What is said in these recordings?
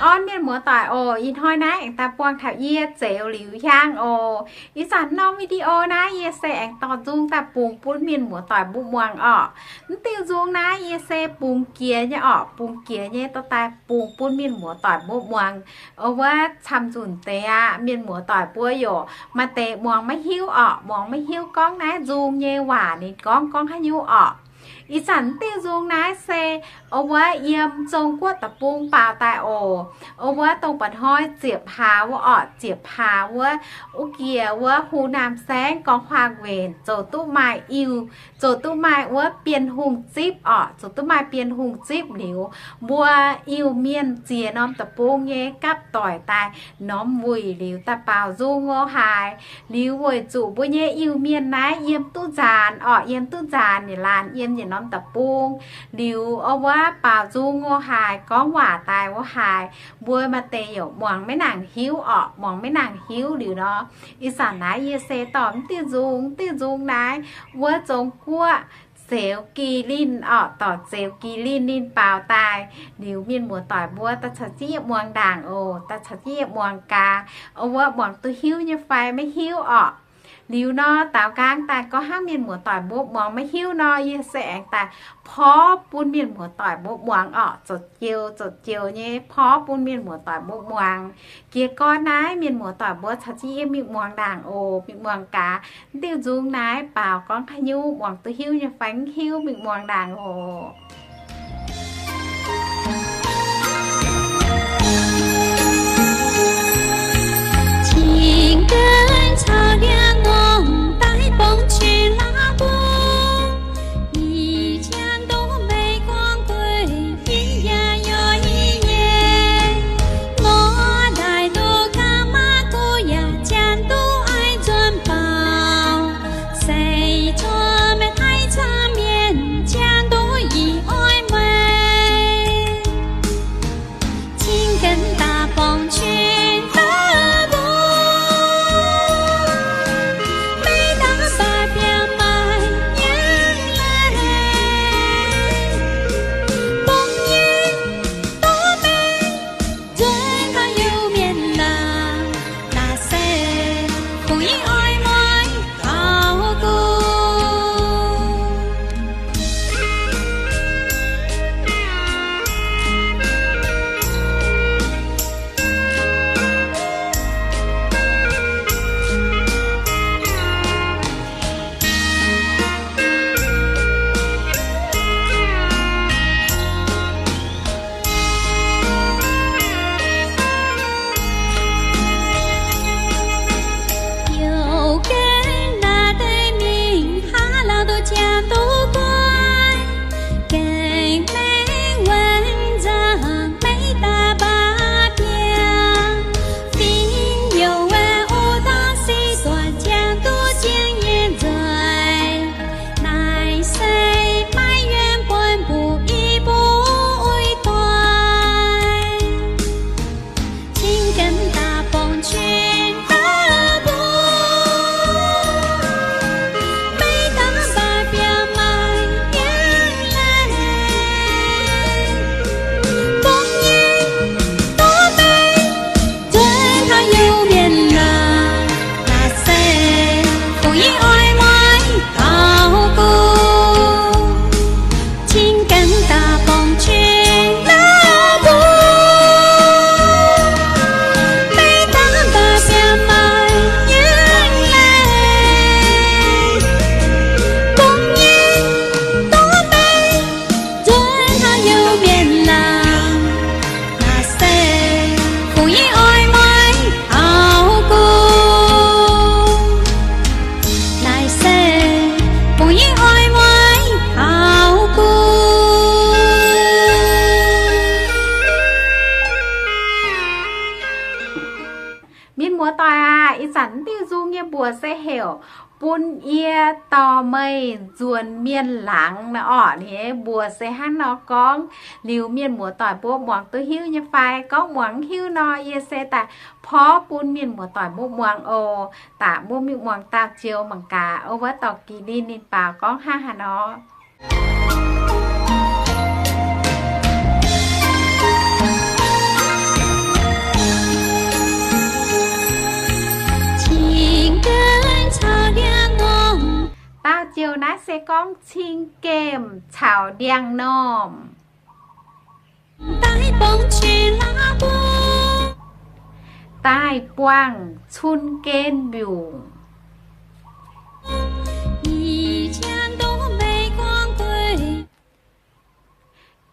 Orn mienh muoz-doic oc, ih hnoi naaiv aengx daaih buangh taux yie Zeuz Liuz Hiaang oc. Ih zanc norm video naaiv yie se aengx dorh nzung daaih bungx bun mienh muoz-doic mbuo muangx orqc. Mv diuh nzung naaiv yie se bungx jiex nyei orqc, bungx jiex nyei dorh daaih bungx bun mienh muoz-doic mbuo muangx. Wuov camv nzunc deix aqv, mienh muoz-doic mbuo yaac maaih deix muangx maiv hiuv orqc, muangx maiv hiuv gorngv naaiv nzung nyei waac ninh gorngv gorngv haaix nyungc orqc. Ih zanc mv diuh nzung naaiv se wuov yiem Zong Guoqv deic-bung baaux daaih oc. Wuov dongh mba'hnoi ziepc hlaax wuov orqc, ziepc hlaax wuov, wuov jiex wuov Hunan Saengv Gorngv Huaang Wenc zoux duqv maaih iu, zoux duqv maaih wuov Bienh Hungh zipv orqc, zoux duqv maaih Bienh Hungh zipv liuz, mbuo Iu-Mienh ziex norm deic-bung nyei gapv doic daaih norm wuic liuz daaih baaux nzung ngo haaix. Liuz weic zuqc mbuo nyei Iu-Mienh naaiv yiem duqv nzaanx orqc, yiem duqv nzaanx yietc laanh yiem yietc norm deic-bung. Liuz wuov baaux nzung ngo haaix, gorngv waac daaih wuov haaix, mbuo maaih deix yaac muangx maiv nangc hiuv orqc, muangx maiv nangc hiuv liuz nor. Ih zanc naaiv yie se dorh mv diuh nzung, mv diuh nzung naaiv wuov Zong Guoqv Zeuz Gi Linh orqc, dorc Zeuz Gi Linh ninh baaux daaih. Liuz mienh muoz-doic mbuo daaih caux jienv yie muangx ndaangc oc, daaih caux jienv yie muangx gaax, wuov muangx duqv hiuv nyei fai maiv hiuv orqc. Liuz nor, daaux nqaang daaih gorngv hnangv mienh muoz-doic mbuo muangx maiv hiuv nor, yie se aengx daaih porv bun mienh muoz-doic mbuo muangx orqc, zoux joux zoux joux nyei porv bun mienh muoz-doic mbuo muangx. Jiez gorn naaiv mienh muoz-doic mbuo caux jienv yie mingh muangx ndaangc oc, mingh muangx gaax. Mv diuh nzung naaiv baaux gorngv haaix nyungc, muangx duqv hiuv nyei fai mv hiuv, mingh muangx ndaangc oc. Mienh muoz-doic aac, ih zanc diuh nzung nyei mbuox se heuc Bun Yie Dorh Meih Nzuonx Mienh Laangz nor orqc. Ninh mbuox se hnangv nor gorngv. Liuz mienh muoz-doic mbuo muangx duqv hiuv nyei fai? Gorngv muangx mv hiuv nor, yie se daaih porv bun mienh muoz-doic mbuo muangx oc. Daaih mbuo mingh muangx dauh joux mangc gaax, wuov dauh Gi Linh ninh baaux gorngv hnangv haaix nor. Gorngv cing gemh caux ndiangx-normh daaih buangh cun-gen mbiungc.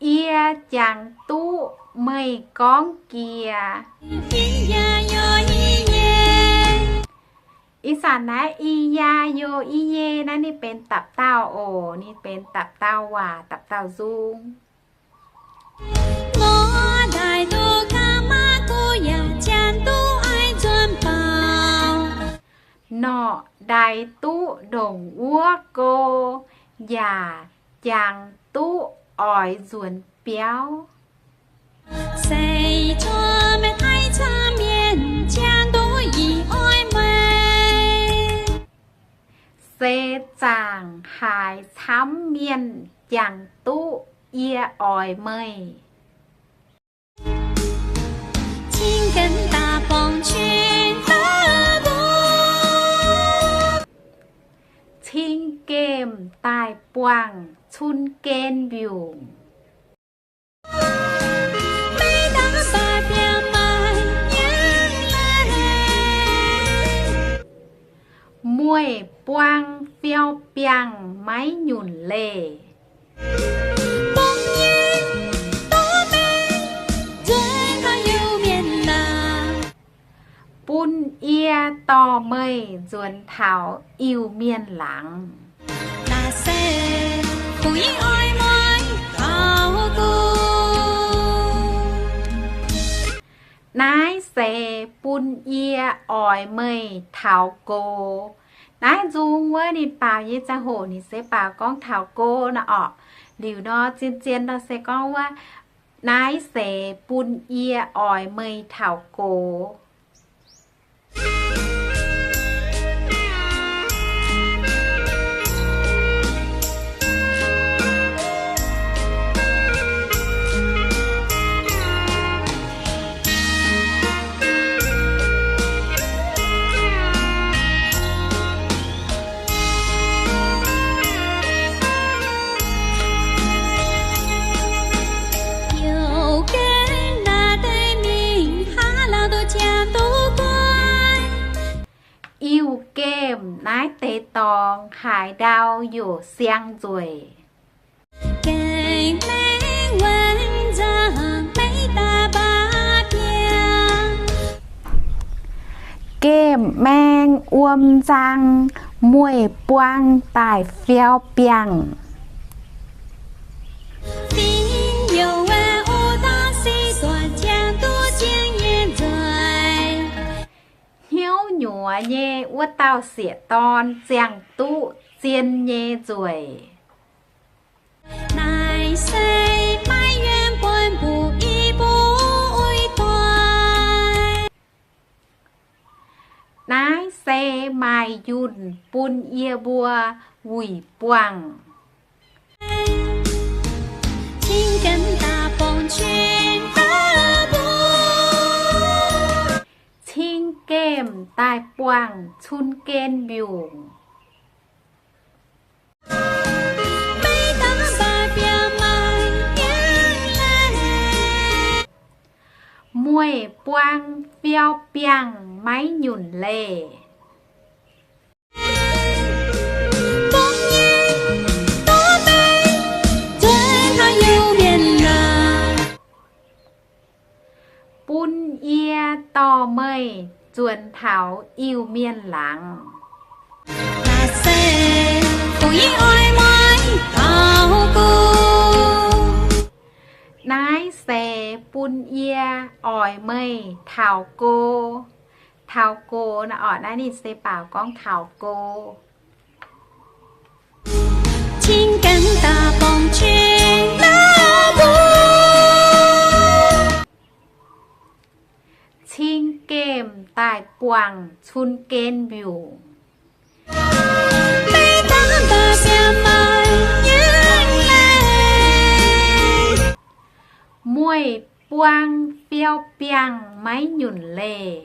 Yie jangx duqv meih gorngv jiex. Ih zanc naaiv i ya yo i nyei naaiv ninh benx dapc dauh oc. Ninh benx dapc dauh waac, dapc dauh nzung. Norqc ndaix duqv ndongc wuov go, yaac jangx duqv oix nzuonx biauv. Seix zaangc haaix camv mienh jangx duqv yie oix meih. Cing gemh daaih buangh cun-gen mbiungc. Mueiz buang fiou biangh maiv nyunc leih. Bun yie dorh meih nzuonx taux Iu-Mienh laangz. Naaiv se bun yie oix meih taux gox. Naaiv nzung wuov ninh baaux nyei ziangh hoc ninh se baaux gorngv taux gox nor orqc. Liuz nor zien-zien nor se gorngv wuov, naaiv se bun yie oix meih taux gox. Iu-Gemh naaiv deix dorngx haaix ndau yaac siang nzueic. Gemh maeng wuom nzang, mueiz buang daaih fiou biangh. Hnyouv nyuoz nyei wuov dauh sieqv-dorn ziangh duqv zien nyei nzueic. Naaiv se maaih yunh bun yie mbuo wuic buangh. Cing gemh daaih buangh cun-gen mbiungc. Mueiz buang fiou biangh maiv nyunc leih. Bun yie dorh meih nzuonx taux Iu-Mienh laangz. Naaiv se bun yie oix meih taux go. Taux go nor orqc, naaiv ninh se baaux gorngv taux go. Cing gemh daaih buangh cun-gen mbiungc. Mueiz buang fiou biangh maiv nyunc leih.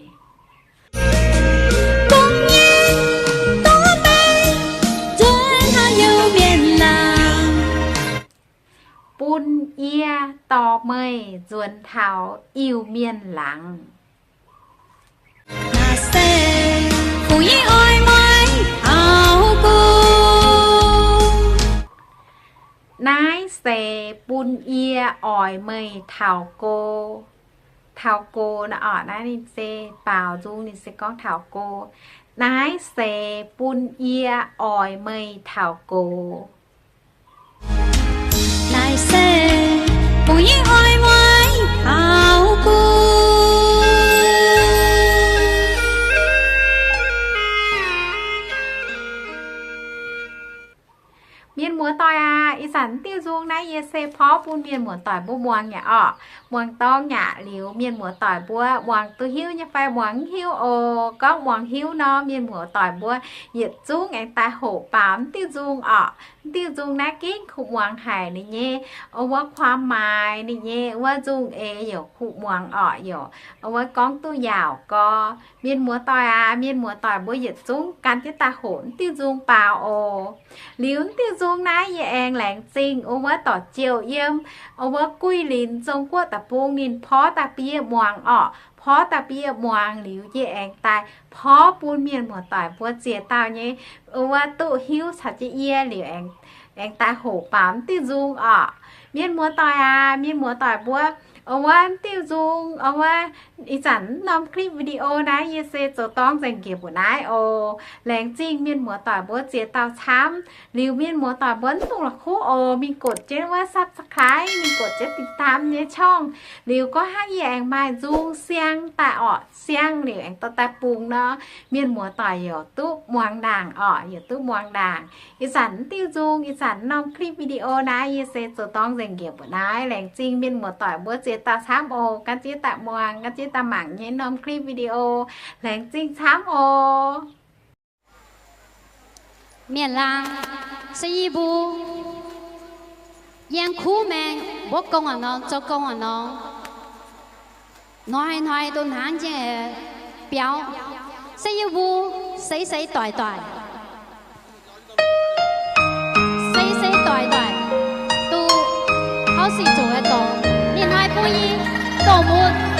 bun yie dorh meih nzuonx taux Iu-Mienh laangz. Naaiv se fungx yie oix meih taux go. Naaiv se bun yie oix meih taux go. Taux go nor orqc, naaiv ninh se baaux nzung, ninh se gorngv taux go. Naaiv se bun yie oix meih taux go. Naaiv se fungx yie oix meih taux go. Mienh muoz-doic aac, ih zanc diuh nzung naaiv yie se porv bun mienh muoz-doic mbuo muangx yaac orqc, muangx dorng yaac liuz, mienh muoz-doic mbuo muangx duqv hiuv nyei fai muangx mv hiuv oc. Gorngv muangx hiuv nor, mienh muoz-doic mbuo yietc zungv aengx daaih hoqc baaux diuh nzung orqc. Diuh nzung naaiv gengh kuh muangx haic ninh nyei, wuov ความหมาย ninh nyei wuov nzung eix youc kuh muangx orqc, youc wuov gorngv duqv yaauc gau. Mienh muoz-doic aac, mienh muoz-doic mbuo yietc zungv gan jienv daaih hoqc diuh nzung baaux oc. Liuz diuh nzung naaiv yie aengx laengz zingh wuov dorc jiouh yiem wuov Guilin, Zong-Guoqv deic-bung, ninh porv daaih bun yie muangx orqc. Porv daaih bun yie muangx liuz yie aengx daaih porv bun mienh muoz-doic mbuo ziex dauh nyei wuov duqv hiuv caux jienv yie liuz aengx daaih hoqc baaux diuh nzung orqc. Mienh muoz-doic aac, mienh muoz-doic mbuo, wuov diuh nzung wuov, ih zanc norm clip video naaiv yie se zoux dorng nzengc njiec mbuo naaiv oc. Laengz zingh mienh muoz-doic mbuo ziex dauh camv. Liuz mienh muoz-doic mbuo mv dungx la'kuqv oc, mingh กด jienv wuov subscribe, mingh กด jienv ติดตาม nyei ช่อง. Liuz gorngv hnangv yie aengx maaih nzung siang daaih orqc, siang liuz aengx dorh daaih bungx nor, mienh muoz-doic youc duqv muangx ndaangc orqc, youc duqv muangx ndaangc. Ih zanc diuh nzung, ih zanc norm clip video naaiv yie se zoux dorng nzengc njiec mbuo naaiv. Laengz zingh mienh muoz-doic mbuo ziex dauh camv oc. Gan jienv daaih muangx, gan jienv daaih mangc nyei norm clip video. Laengz zingh camv oc. Mienh laangz, se yie mbuo yangh kuv maengx, mbuov gong a'normh, zoux gong a'normh, hnoi-hnoi duqv hnangv jienv biauv. Se yie mbuo seix seix doic doic, seix seix doic doic, duqv hauv sic zuqc haaix dorngx, ninh hnoi bun yie dongh mbuo